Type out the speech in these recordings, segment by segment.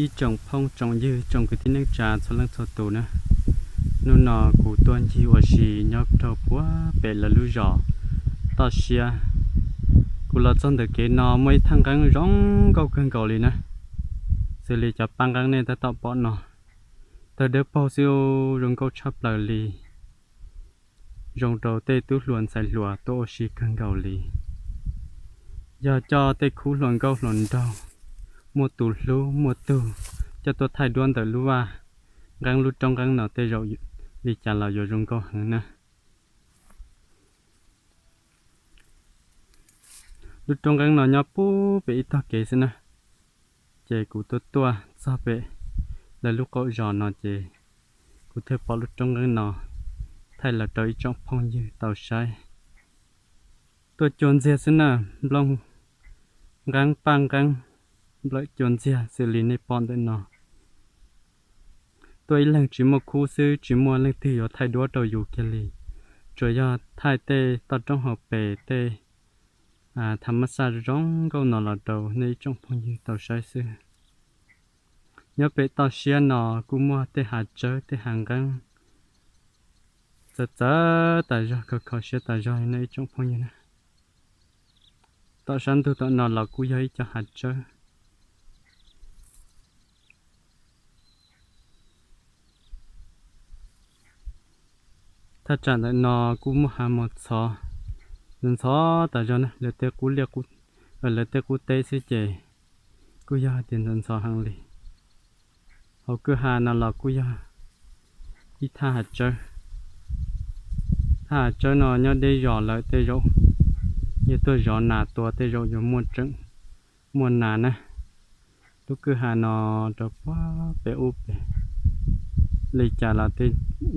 Ib tsoom phooj tsoom ywg tsoom kwv tij neej tsa txhua leej txhua tus na, hnub no kuv tuaj ncig ua si nyob rau puag pem lawv lub zos toj siab. Kuv los txog ntawm kev no muaj ib thaj nqeeb zoo nkauj kawg nkaus li na, xws li cov paj nqeeb nej tab tom pom no, tawg dawb paug xwb, zoo nkauj tshaj plaws li, zoo rau tej tub hluas ntxhais hluas tuaj ua si kawg nkaus li. Yog coj tej khub hluas nkauj hluas nraug, muaj tus hlub muaj tug, coj tuaj thaij duab ntawm lub vaj nqeeb lub roob nqeeb no tej zaum li cas los yuav zoo nkauj heev na. Lub roob nqeeb no nyob puag pem ib tog kev xwb na, ces kuv tuaj tuaj txog pem lawv lub qaum zos no ces kuv thiaj pom lub roob nqeeb no thaij los rau ib tsoom phooj ywg tau saib. Tuaj cua ntxiag xwb na, nplooj nqeeb paj nqeeb nplawm cua ntxiag xws li nej pom ntawm no. Tuaj ib leeg tsis muaj khub xwb, tsis muaj leej twg yuav thaij duab rau yus kiag li, tsuas yog thaij tej toj roob hauv pes tej tha mab xaj zoo nkauj no los rau nej ib tsoom phooj ywg tau saib xwb. Nyob pem toj siab no kuj muaj tej hav tsawb tej hav nqeeb txawv txawv tas zog, kho kho siab tas zog li nej ib tsoom phooj ywg na. Tom sab ntug tom no los kuj yog ib co hav tsawb. Thaj tsam ntawm no kuj muaj hav mos txhov ntxhov tas zog na, lawv tej qub liaj, lawv tej qub teb xwb ces kuj yog hais tias ntxhov ntxhov heev li. Hauv kwj ha no los kuj yog ib thaj hav tsawb. Thaj hav tsawb no nyob deb zos lawm tej zaum yog tuaj zov nas tua tej zaum yuav muaj tseem muaj nas na. Lub kwj ha no rau puag pem ub pem li cas los tej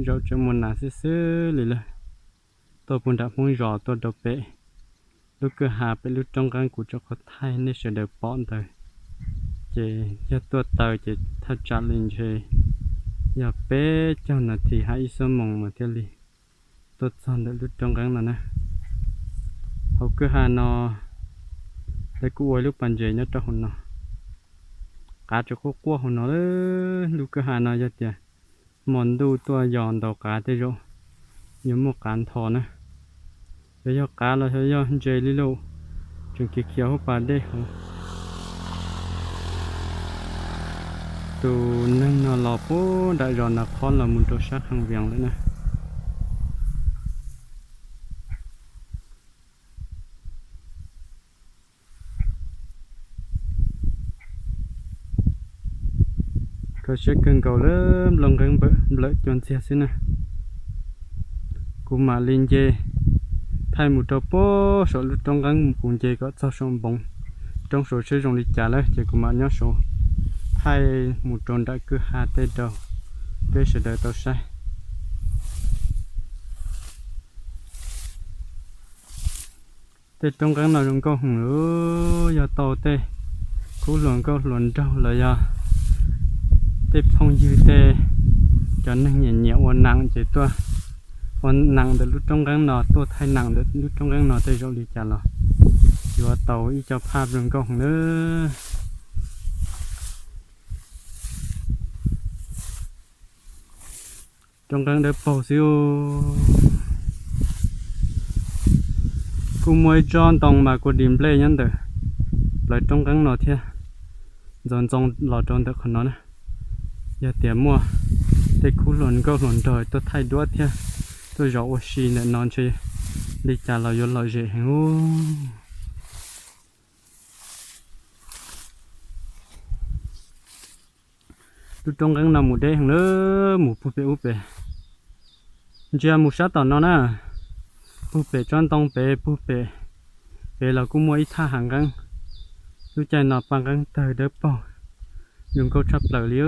zaum tseem muaj nas xwb xwb li lawm. Tuaj puag nram Hmoob zos tuaj rau pem lub kwj ha pem lub roob nqeeb kuv tso qhov thaij nej sawv daws pom ntawd, ces yog tuaj taw ces thaj tsam li ntshe yog peb caug nas this hab ib xuab moos mas thiaj li tuaj txog ntawm lub roob nqeeb no na. Hauv kwj ha no lawv kuj ua ib lub pas ntses nyob rau hauv no. Qav tseem quaj quaj hauv no. Lub kwj ha no yog tias hmo ntuj tuaj yos ntaus qav tej zaum yuav muaj qav ntho na. Xyov yog qav los xyov yog ntses li lauj, tseem khiav khiav hauv pas dej hauv. Tus neeg no los puag nram zos Nas Khob los mus rau sab Kham Vias lawm na. Kho siab kawg nkaus lawm, nplooj nqeeb nplawm cua ntxiag xwb na. Kuv mam li nce thaij mus rau puag saum lub roob nqeeb, kuv nce kom txog saum npoov roob saud seb zoo li cas lawm ces kuv mam nyob saud thaij mus rau nram kwj ha tej rau peb sawv daws tau saib. Tej roob nqeeb no zoo nkauj heev, yog tau tej khub hluas nkauj hluas nraug los yog tej phooj ywg tej cov neeg nyiam nyiam ua nam ces tuaj ua nam ntawm lub roob nqeeb no, tuaj thaij nam ntawm lub roob nqeeb no tej zaum li cas los yuav tau ib co phaj zoo nkauj heev nawb. Roob nqeeb dawb paug xwb. Kuj muaj ib tsob ntoo mas kua dis nplej nyob ntawm plawv roob nqeeb no thiab, ntxoov ntxoo los rau ntawm qhov no na. Yog tias muaj tej khub hluas nkauj hluas nraug tuaj thaij duab thiab tuaj zov ua si ntawm no ntshe li cas los yuav lom zem heev ub. Lub roob nqeeb no mus deb heev lawm, mus puag pem ub pem. Ntsia mus sab tom no na, puag pem tsob ntoo pem, puag pem, pem los kuj muaj ib thaj hav nqeeb. Lub caij no paj nqeeb tawg dawb paug, zoo nkauj tshaj plaws li.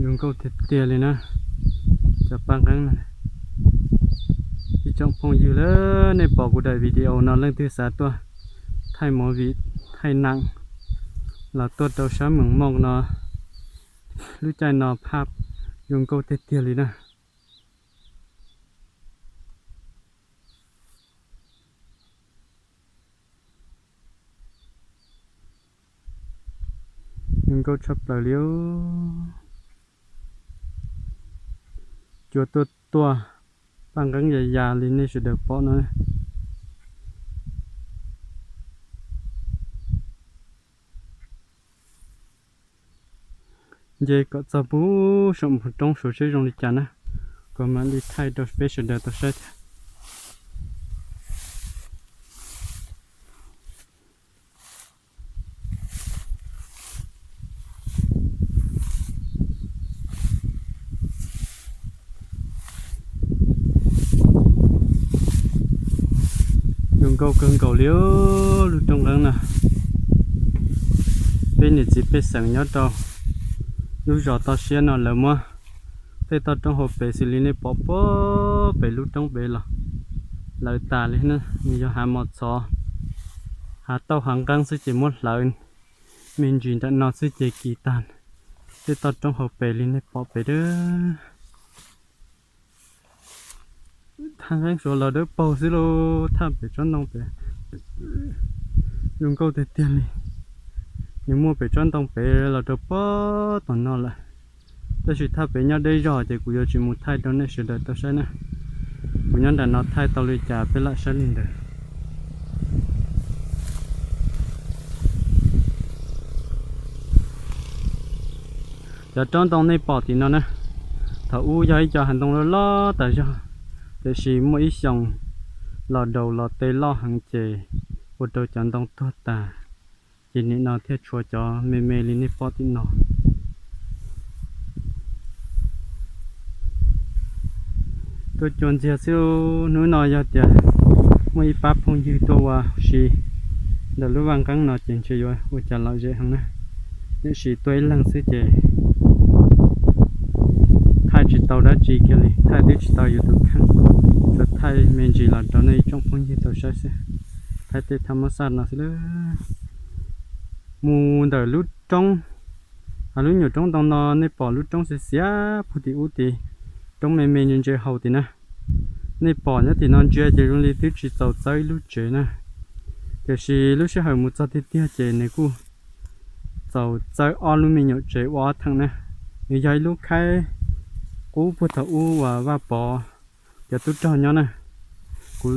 Zoo nkauj tiag tiag li na, cov paj nqeeb na. Ib tsoom phooj ywg, nej pom kuv daim video no leej twg xav tuaj thaij movie thaij nam los tuaj rau sab Meem Mooj no, lub caij no phaj zoo nkauj tiag tiag li na. Zoo nkauj tshaj plaws li. Cua tuaj tuaj, paj nqeeb ya ya li nej sawv daws pom no. Nce kom txog puag saum npoo roob saud seb zoo li cas na, kom mam li thaij rau peb sawv daws tau saib thiab. Zoo nkauj kawg nkaus li lub roob nqeeb no. Peb niam txiv pej xeem nyob rau lub zos toj siab no lawv muab tej toj roob hauv pes xws li nej pom puag pem lub roob pem los lawv tas li na. Nws yog hav mos txhov, hav tauj hav nqeeb xwb ces muab hlawv me ntsis ntawm no xwb ces kis tag. Tej toj roob hauv pes li nej pom pem a, thaj nqeeb suav los dawb paug xwb lauj, thaj pem tsob ntoo pem. Zoo nkauj tiag tiag li. Nws muaj pem tsob ntoo pem los rau puag tom no lawm, tab sis thaj pem nyob deb zog ces kuv yuav tsis mus thaij rau nej sawv daws tau saib na. Kuv nyob nram no thaij tau li cas peb lam saib li ntawd. Cov tsob ntoo nej pom tim no na, thaum ub yog ib co hav ntoo loj loj tas zog, tiam sis muaj ib xyoos los daus los tej loj heev ces ua rau cov ntoo tuag tas, ces nim no thiaj tshuav cov me me li nej pom tim no. Tuaj cua ntxiag xwb. Hnub no yog tias muaj ib pab phooj ywg tuaj ua si ntawm lub vaj nqeeb no ces ntshe yuav ua cas lom zem heev na, tiam sis tuaj ib leeg xwb ces thaij tsis tau dab tsi kiag li, thaij twb tsis tau yus tus kheej, tsuas thaij me ntsis los rau nej ib tsoom phooj ywg tau saib xwb. Thaij tej thaj mab xaj no xwb. Mus ntawm lub roob, lub nyuam roob ntoo no nej pom lub roob xiav xiav puag tim ub tid, roob me me ntse ntse hauv tim na. Nej pom nyob tim no ntsia ces zoo li twb tsis txaus txawb ib lub tsev na, tiam sis lub sij hawm mus txog tiag tiag ces nws kuj txaus txawb ob lub me nyuam tsev ua ob theem na. Nws yog ib lub khaib qub puag thaum ub uas Vaj Pov cov tub rog nyob na. Kuv,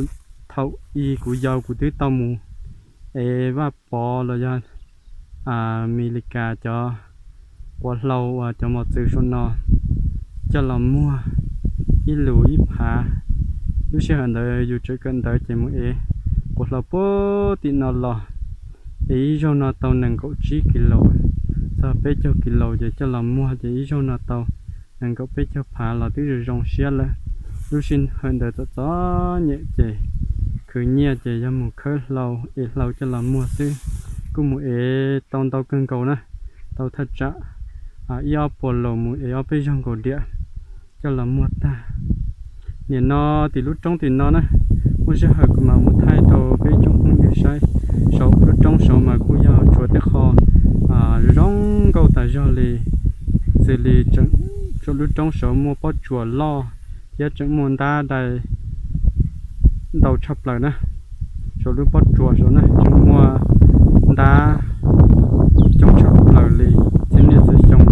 thaum i kuv yau kuv twb tau mus ev Vaj Pov los yog Amelikas cov quav hlau uas cov mos txwv saum no coj los muag ib lus ib phav. Lub sij hawm ntawd yus tseem kawm ntawv ces mus ev quav hlau puag tim no los, ev ib zaug no tau nees nkaum tsib kis laus txog peb caug kis laus ces coj los muag ces ib zaug no tau nees nkaum peb caug phav los twb zoo zoo siab lawm. Lub sij hawm ntawd txom txom nyem ces khwv nyiaj ces yog mus khawb hlau ev hlau coj los muag xwb. Kuj mus ev tau ntau kawg nkaus na, tau thaj tsam ib ob puas laus mus ev ob peb zaug nkaus diam coj los muag tag. Nim no tim lub roob tim no na, muaj sij hawm kuv mam mus thaij rau peb tsoom phooj ywg saib. Saum lub roob saud mas kuj yog tshuav tej qho zoo zoo nkauj tas zog li, xws li saum lub roob saud muaj pob tsuas loj thiab tseem muaj ntab dai ntau tshaj plaws na. Saum lub pob tsuas saud na tseem muaj ntab coob tshaj plaws li. Txhiab niaj txhiab xyoo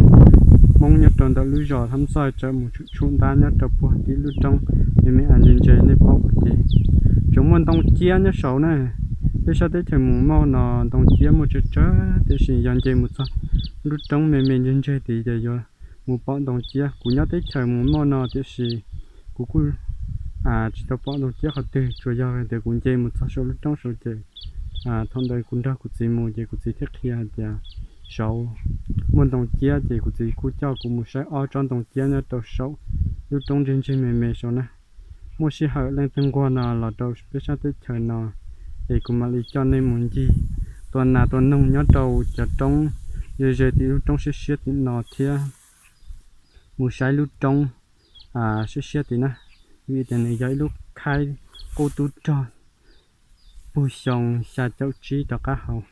Hmoob nyob rau ntawm lub zos Thab Xoj tseem mus tshum tshum ntab nyob rau puag tim lub roob me me ntse ntse nej pom ces tseem muaj ntoo ciab nyob saud na. Peb sab teb chaws mus mauj no ntoo ciab muaj tsawg tsawg, tiam sis yog nce mus txog lub roob me me ntse ntse tid ces yuav mus pom ntoo ciab. Kuv nyob teb chaws mus mauj no tiam sis kuv kuj tsis tau pom ntoo ciab qhov twg, tsuas yog tias kuv nce mus txog saum lub roob saud ces thaum ntawd kuv nrog kuv txiv mus ces kuv txiv thiaj qhia hais tias saud muaj ntoo ciab ces kuv txiv kuj coj kuv mus saib ob tsob ntoo ciab nyob rau saum lub roob ntseg ntseg me me saud na. Muaj sij hawm leej twg nquag no los rau peb sab teb chaws no es kuv mam li coj nej mus ncig tua nas tua noog nyob rau cov roob ze ze tim lub roob siab siab tim no thiab mus saib lub roob siab siab tid na, vim tias nws yog ib lub khaib qub tub rog puag xyoo xya caum tsib rov qab hauv.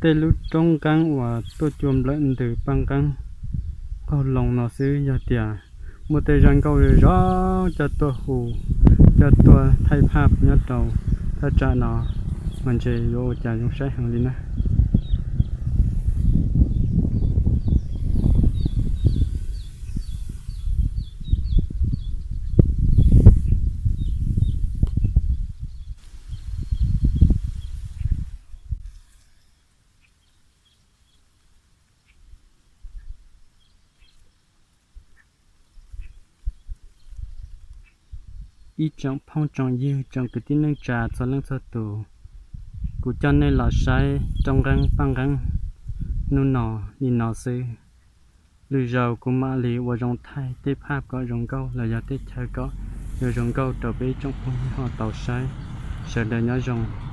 Tej lub roob nqeeb uas tuaj cua nplawm ntws paj nqeeb qaug loo no xwb, yog tias Muaj tej zaj nkauj zoo zoo coj tuaj hu, coj tuaj thaij phaj nyob rau thaj tsam no, mas ntshe yuav ua cas zoo saib heev li na. Ib tsoom phooj tsoom ywg tsoom kwv tij neej tsa txhua leej txhua tus, kuv coj nej los saib roob nqeeb paj nqeeb hnub no li no xwb. Lwm zaus kuv mam li ua zoo thaij tej phaj kom zoo nkauj los yog tej chaw kom yuav zoo nkauj rau peb ib tsoom phooj ywg ho tau saib. Sawv daws nyob zoo.